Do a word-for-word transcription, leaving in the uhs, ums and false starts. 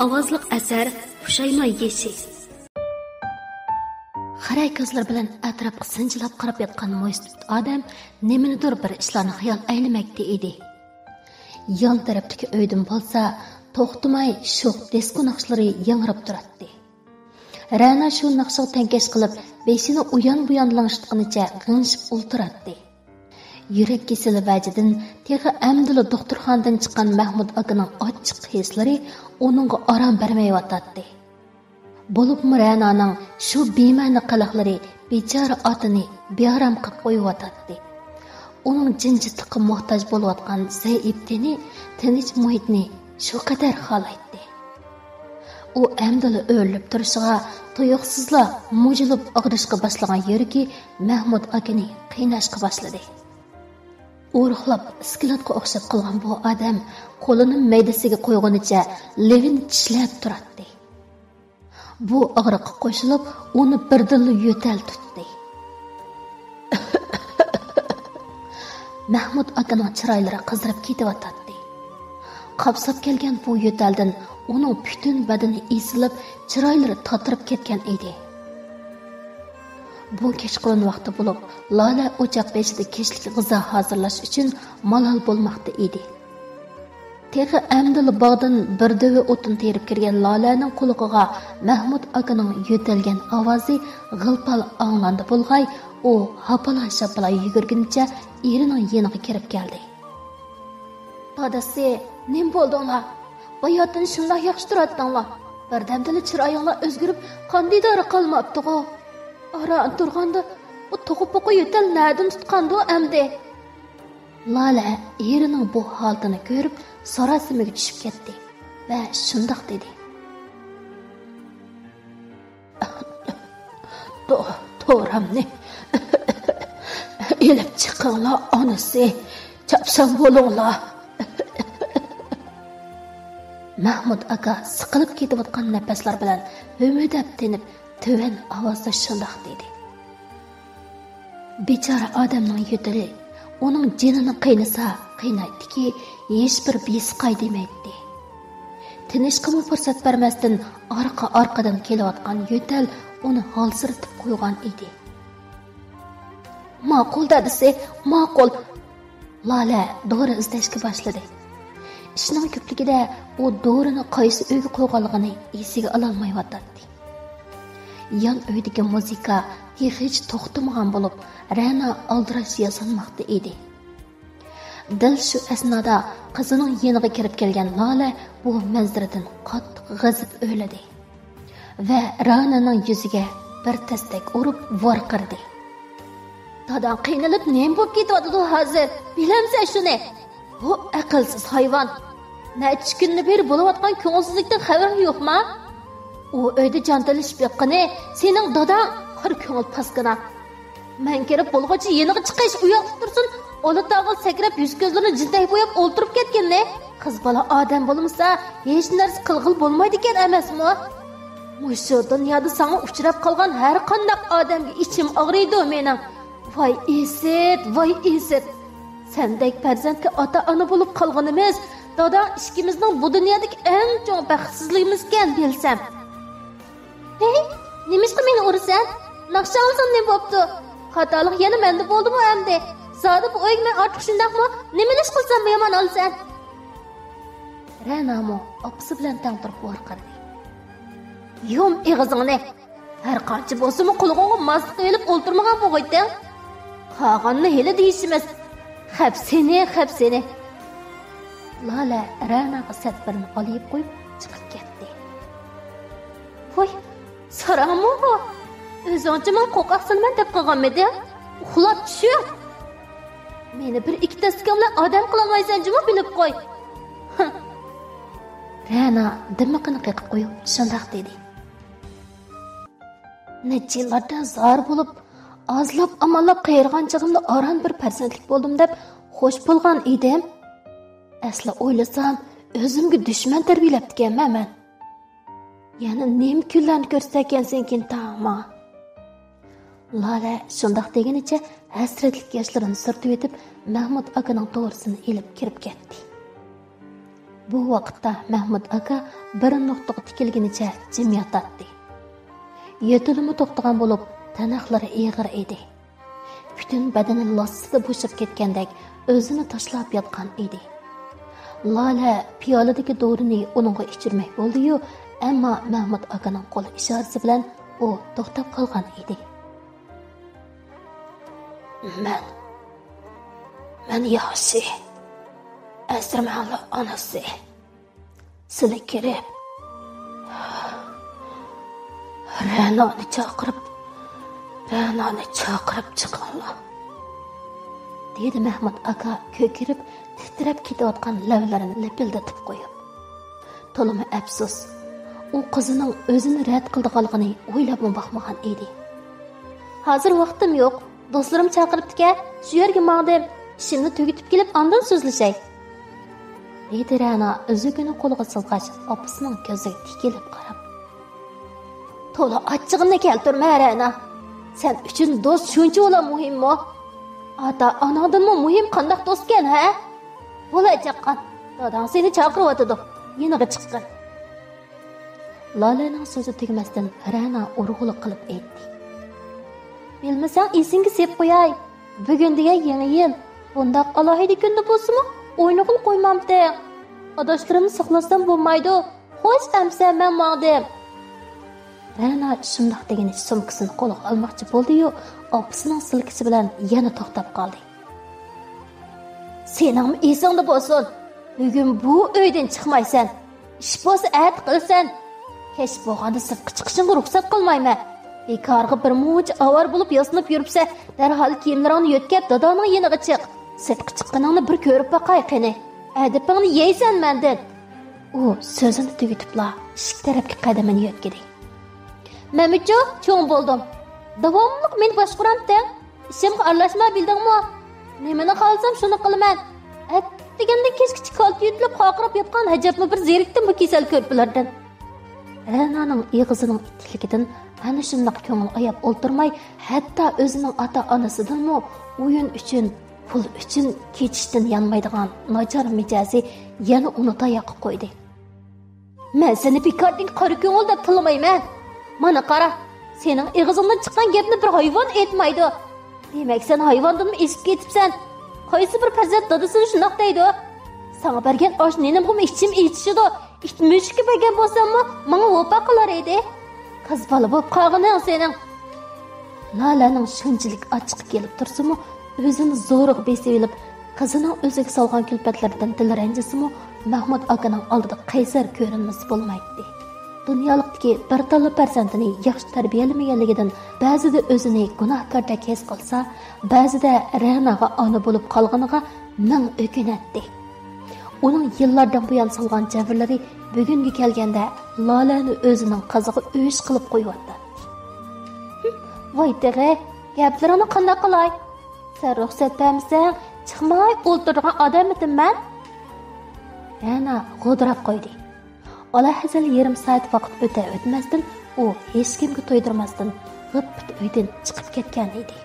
ئاۋازلىق ئەسەر پۇشايمان يېشى. خىرە كۆزلىرى بىلەن ئەتراپقا سىنچىلاپ قاراپ ياتقان مويسىپىت ئادەم نېمىنىدۇر بىر ئىشلارنى خىيال ئەيلىمەكتە ئىدى. يان تەرەپتىكى ئۆيدىن بولسا توختىماي شوخ دىسكو ناخشىلىرى ياڭراپ تۇراتتى. رەنا شۇ ناخشىغا تەڭكەش قىلىپ، بېشىنى ئۇيان-بۇيان لىڭشىتقىنىچە غىڭشىپ ئولتۇراتتى. يۈرەك كېسىلى ۋەجىدىن تېخى ئەمدىلا دوختۇرخانىدىن چىققان مەھمۇد ئاكىنىڭ ئاچچىق ھېسلىرى ئۇنىڭغا ئارام بەرمەيۋاتاتتى. بولۇپمۇ رەنانىڭ شۇ بىمەنە قىلىقلىرى بىچارە ئاتىنى بىئارام قىلىپ قويۇۋاتاتتى. ئۇنىڭ جىمجىتلىققا موھتاج بولۇۋاتقان زەئىپ تېنى تىنچ مۇھىتنى شۇ قەدەر خالايتتى. ئۇ ئەمدىلا ئۆرۈلۈپ تۇرۇشىغا، تۇيۇقسىزلا مۇجۇلۇپ ئاغرىشقا باشلىغان يۈرىكى مەھمۇد ئاكىنى قىيناشقا باشلىدى. ئورۇقلاپ ئىسكىلاتقا ئوخشاپ قالغان بۇ ئادەم قولىنى مەيدىسىگە قويغىنىچە لېۋىنى چىشلەپ تۇراتتى. بۇ ئاغرىققا قوشۇلۇپ، ئۇنى بىردىنلا يۆتەل تۇتتى. مەھمۇد ئاكىنىڭ چىرايلىرى قىزىرىپ كېتىۋاتاتتى. قاپساپ كەلگەن بۇ يۆتەلدىن ئۇنىڭ پۈتۈن بەدىنى ئېسىلىپ، چىرايلىرى تاتىرىپ كەتكەن ئىدى. بۇ كەچقۇرۇن ۋاقتى بولۇپ، لالە ئوچاق بېشىدا كەچلىك غىزا ھازىرلاش ئۈچۈن مالال بولماقتا ئىدى. تېخى ئەمدىلا باغدىن بىر دۆۋە ئوتۇن تېرىپ كىرگەن لالەنىڭ قۇلىقىغا مەھمۇد ئاكىنىڭ يۆتەلگەن ئاۋازى غىلپال ئاڭلاندى بولغاي، ئۇ ھاپىلا-شاپىلا يۈگۈرگىنىچە ئېرىنىڭ يېنىغا كىرىپ كەلدى. دادىسى، نېمە بولدۇڭلار؟ باياتىن شۇنداق ياخشى تۇراتتىڭلار. بىردەمدىلا چىرايىڭلار ئۆزگىرىپ، قان دىدارى قالماپتىغۇ. ئاران تۇرغاندا، بۇ توخۇ-پوخۇ يۆتەل نەدىن تۇتقاندۇ ئەمدى؟ لالە ئېرىنىڭ بۇ ھالىتىنى كۆرۈپ، ساراسىمىگە چۈشۈپ كەتتى ۋە شۇنداق دېدى. تو-، تورامنى ئېلىپ چىقىڭلار، ئانىسى، چاپسان بولۇڭلار. مەھمۇد ئاكا سىقىلىپ كېتىۋاتقان نەپەسلەر بىلەن ھۆمۈدەپ تىنىپ، تۆۋەن ئاۋازدا شۇنداق دېدى. بىچارە ئادەمنىڭ يۆتىلى ئۇنىڭ جېنىنى قىينىسا قىينايتتىكى، ھېچبىر بىسىقاي دېمەيتتى. تىنىشقىمۇ پۇرسەت بەرمەستىن، ئارقا-ئارقىدىن كېلىۋاتقان يۆتەل ئۇنى ھالسىرىتىپ قويغان ئىدى. ماقۇل، دادىسى، ماقۇل. لالە دورا ئىزدەشكە باشلىدى. ئىشنىڭ كۆپلۈكىدە ئۇ دورىنى قايسى ئۆيگە قويغانلىقىنى ئېسىگە ئالالمايۋاتاتتى. يان ئۆيدىكى مۇزىكا تېخىچە توختىمىغان بولۇپ، رەنا ئالدىراش ياسانماقتا ئىدى. دەل شۇ ئەسنادا قىزىنىڭ يېنىغا كىرىپ كەلگەن لالە بۇ مەنزىرىدىن قاتتىق غەزەپ ئۆرلىدى ۋە رەنانىڭ يۈزىگە بىر تەستەك ئۇرۇپ ۋارقىرىدى. داداڭ قىينىلىپ نېمە بولۇپ كېتىۋاتىدۇ ھازىر؟ بىلەمسەن شۇنى؟ ۋۇ ئەقىلسىز ھايۋان! نەچچە كۈندىن بېرى بولۇۋاتقان كۆڭۈلسىزلىكتىن خەۋىرىڭ يوقما؟ ئۇ ئۆيدە جان تېلىشىپ ياتقىنى سېنىڭ داداڭ، قارا كۆڭۈل پاسكىنا. مەن كىرىپ بولغۇچە يېنىغا چىقىش، ئۇ ياقتا تۇرسۇن، ئولا تاغىل سەكرەپ يۈز-كۆزلىرىنى جىندەك بوياپ ئولتۇرۇپ كەتكىنىنى. قىز بالا ئادەم بولمىسا ھېچ نەرسە قىلغىلى بولمايدىكەن ئەمەسمۇ؟ مۇشۇ دۇنيادا ساڭا ئۇچراپ قالغان ھەر قانداق ئادەمگە ئىچىم ئاغرىيدۇ مېنىڭ. ۋاي ئىسىت، ۋاي ئىسىت! سەندەك پەرزەنتكە ئاتا-ئانا بولۇپ قالغىنىمىز داداڭ ئىككىمىزنىڭ بۇ دۇنيادىكى ئەڭ چوڭ بەختسىزلىكىمىزكەن بىلسەم. ھەي، نېمىشقا مېنى ئۇرىسەن؟ ناخشا ئاڭلىسام نېمە بوپتۇ؟ خاتالىق يەنە مەندە بولدىمۇ ئەمدى؟ زادى بۇ ئۆيگە مەن ئارتۇق شۇنداقمۇ؟ نېمىلا ئىش قىلسام يامان ئالىسەن؟ رەنامۇ ئاپىسى بىلەن تەڭ تۇرۇپ ۋارقىرىدى. يۇم ئېغىزىڭنى! ھەر قانچە بولسىمۇ قۇلىقىڭغا ماسلىق ئېلىپ ئولتۇرمىغان بولغايتتىڭ. قالغاننى ھېلى دېيىشىمىز. خەپ سېنى، خەپ سېنى. لالە رەناغا سەت بىرنى ئالىيىپ قويۇپ چىقىپ كەتتى. ۋاي، ساراڭمۇ بۇ؟ ئۆزۈڭچە ماڭا قورقاق سالىمەن دەپ قالغانمىدىڭ؟ ئۇخلاپ چۈشۈڭ. مېنى بىر ئىككى تەستىكىڭ بىلەن ئادەم قىلالمايسەن جۇمۇ، بىلىپ قوي. رەنا دىمىقىنى قېقىپ قويۇپ شۇنداق دېدى. نەچچە يىللاردا زار بولۇپ، ئازلاپ ئاماللاپ قېرىغان چېغىمدا ئاران بىر پەرزەنتلىك بولدۇم دەپ خوش بولغان ئىدىم. ئەسلى ئويلىسام، ئۆزۈمگە دۈشمەن تەربىيەلەپتىكەنمەن مەن. يەنە نېمە كۈنلەرنى كۆرسىتەكەنسەن كىنتا ماڭا؟ لالە شۇنداق دېگىنىچە ھەسرەتلىك ياشلىرىنى سۈرتۈۋېتىپ، مەھمۇت ئاكىنىڭ دورىسىنى ئېلىپ كىرىپ كەتتى. بۇ ۋاقىتتا مەھمۇت ئاكا بىر نۇقتىغا تىكىلگىنىچە جىم ياتاتتى. يۆتىلىمۇ توختىغان بولۇپ، تىنىقلىرى ئېغىر ئىدى. پۈتۈن بەدىنى لاسسىدە بوشاپ كەتكەندەك ئۆزىنى تاشلاپ ياتقان ئىدى. لالە پىيالىدىكى دورىنى ئۇنىڭغا ئىچۈرمەك بولدى-يۇ، ئەمما مەھمۇت ئاكىنىڭ قول ئىشارىسى بىلەن ئۇ توختاپ قالغان ئىدى. مەن، مەن ياخشى. ئەنسىرىمەڭلار، ئانىسى. سىلى كىرىپ، رەنانى چاقىرىپ، رەنانى چاقىرىپ چىقىڭلار، دېدى مەھمۇت ئاكا كۆكىرىپ، تىترەپ كېتىۋاتقان لەۋلىرىنى لىپىلدىتىپ قويۇپ. تولىمۇ ئەپسۇس، ئۇ قىزىنىڭ ئۆزىنى رەت قىلىدىغانلىقىنى ئويلاپمۇ باقمىغان ئىدى. ھازىر ۋاقتىم يوق، دوستلىرىم چاقىرىپتىكەن، شۇ يەرگە ماڭدىم. ئىشىمنى تۈگىتىپ كېلىپ ئاندىن سۆزلىشەي، دېدى رەنا ئۈزۈكىنى قولىغا سالغاچ، ئاپىسىنىڭ كۆزىگە تىكىلىپ قاراپ. تولا ئاچچىقىمنى كەلتۈرمە، رەنا. سەن ئۈچۈن دوست شۇنچىۋالا مۇھىممۇ؟ ئاتا-ئاناڭدىنمۇ مۇھىم قانداق دوستكەن، ھە؟ بولا، چاققان. داداڭ سېنى چاقىرىۋاتىدۇ. يېنىغا چىققىن. لالەنىڭ سۆزى تۈگىمەستىن رەنا ئۇرغۇلۇق قىلىپ ئېيتتى. بىلمىسەڭ ئېسىڭگە سېلىپ قوياي. بۈگۈن دېگەن يېڭى يىل. بۇنداق ئالاھىدە كۈندە بولسىمۇ ئوينىغىلى قويمامتىڭ. ئاداشلىرىمنى ساقلاتسام بولمايدۇ. خوش ئەمسە، مەن ماڭدىم. رەنا شۇنداق دېگىنىچە سومكىسىنى قولىغا ئالماقچى بولدى-يۇ، ئاپىسىنىڭ سىلكىشى بىلەن يەنە توختاپ قالدى. سېنىڭمۇ ئېسىڭدە بولسۇن، بۈگۈن بۇ ئۆيدىن چىقمايسەن. ئىش بولسا ئەتە قىلىسەن. كەچ بولغاندا سىرتقا چىقىشىڭغا رۇخسەت قىلمايمەن. بىكارغا بىر مۇنچە ئاۋارە بولۇپ ياسىنىپ يۈرۈپسەن، دەرھال كىيىملىرىڭنى يۆتكەپ داداڭنىڭ يېنىغا چىق. سىرتقا چىققىنىڭنى بىر كۆرۈپ باقاي قېنى. ئەدىپىڭنى يەيسەن مەندىن. ئۇ سۆزىنى تۈگىتىپلا ئىشىك تەرەپكە قەدىمىنى يۆتكىدى. مەمىچۇ، چوڭ بولدۇم. داۋاملىق مېنى باشقۇرامتىڭ؟ ئىشىمغا ئارىلاشما بىلدىڭمۇ؟ نېمىنى خالىسام شۇنى قىلىمەن. ئەتىگەندىن كەچكىچە كالتە يۆتىلىپ خارقىراپ ياتقان ھەجەپمۇ بىر زېرىكتىم بۇ كېسەل كۆرپىلەردىن. رەنانىڭ ئېغىزىنىڭ ئىتتىكلىكىدىن ئەنە شۇنداق كۆڭۈل ئاياپ ئولتۇرماي، ھەتتا ئۆزىنىڭ ئاتا-ئانىسىدىنمۇ ئويۇن ئۈچۈن، پۇل ئۈچۈن كېچىشتىن يانمايدىغان ناچار مىجەزى يەنە ئۇنى تاياققا قويدى. مەن سېنى بىكاردىن قارا كۆڭۈل دەپ تىللىمايمەن. مانا قارا، سېنىڭ ئېغىزىڭدىن چىققان گەپنى بىر ھايۋان ئېيتمايدۇ. دېمەك، سەن ھايۋاندىنمۇ ئېزىپ كېتىپسەن. قايسى بىر پەرزەنت دادىسىنى شۇنداق دەيدۇ؟ ساڭا بەرگەن ئاش نېنىمغىمۇ ئىچىم ئېچىشىدۇ. ئىت مۈشۈككە بەرگەن بولساممۇ، ماڭا ۋاپا قىلار ئىدى. قىز بالا بولۇپ قالغىنىڭ سېنىڭ. لالەنىڭ شۇنچىلىك ئاچچىقى كېلىپ تۇرسىمۇ، ئۆزىنى زورىغا بېسىۋېلىپ، قىزىنىڭ ئۆزىگە سالغان كۈلپەتلىرىدىن دىلى رەنجىسىمۇ، مەھمۇت ئاكىنىڭ ئالدىدا قەيسەر كۆرۈنمىسە بولمايتتى. دۇنيالىقتىكى بىر تاللا پەرزەنتىنى ياخشى تەربىيەلىمىگەنلىكىدىن بەزىدە ئۆزىنى گۇناھكاردەك ھېس قىلسا، بەزىدە رەناغا ئانا بولۇپ قالغىنىغا مىڭ ئۆكۈنەتتى. ئۇنىڭ يىللاردىن بۇيان سالغان جەبىرلىرى بۈگۈنگە كەلگەندە لالەنى ئۆزىنىڭ قىزىغا ئۆچ قىلىپ قويۇۋاتاتتى. ۋاي تېخى، گەپلىرىڭنى قانداق قىلاي؟ سەن رۇخسەت بەرمىسەڭ، چىقماي ئولتۇرىدىغان ئادەممىدىم مەن؟ رەنا غودراپ قويدى. ئالاھەزەل يېرىم سائەت ۋاقىت ئۆتە-ئۆتمەستىن، ئۇ ھېچكىمگە تۇيدۇرماستىن غىپپىت ئۆيدىن چىقىپ كەتكەن ئىدى.